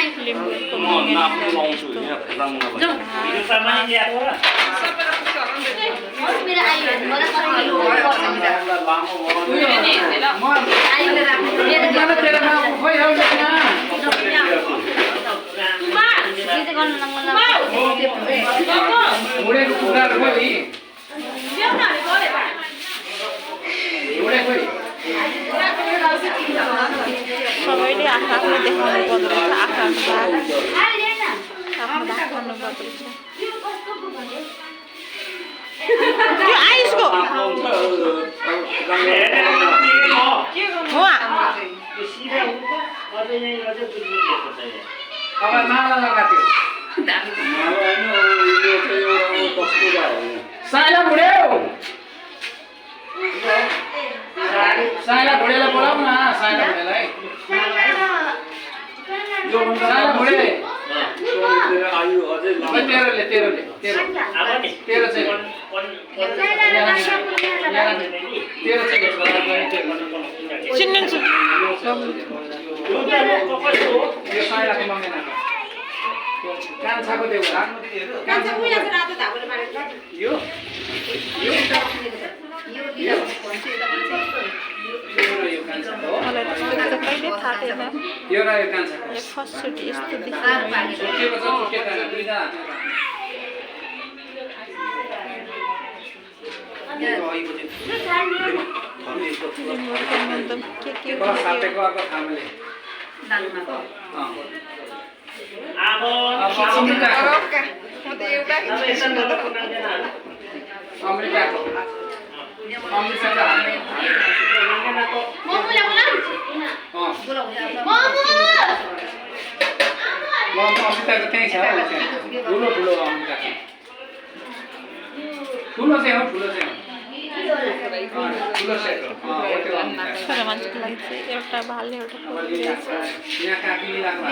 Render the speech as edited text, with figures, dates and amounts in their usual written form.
लिम्बूको मुनिया सबैले आफ्नो देखाउनु पर्दो रहेछ आफ्नो देखाउनु पर्दो रहेछ त्यो आइसको साइला बुढेलाई बोलाऊ न साइला बुढेलाई साइला बुढे तेरो चाहिँ चिन्नुहुन्छ यो साइलाको मङ्गेना कान्छाको देऊ यो मलाई त्यस्तो कहिले थाहा थिएन यो र यो कान्छाको फर्स्टचोटि यस्तो देखियो छुट्टिएको छ छुट्टिएको छैन दुईजना के साथेको अर्को खामले अमेरिकाको अमेरिकाको त्यहीँ छ ठुलो ठुलो अमेरिका ठुलो चाहिँ हो ठुलो चाहिँ ठुलो सेट हो छोरा मान्छेको लागि चाहिँ एउटा भाले एउटा यहाँ काकी लाग्नु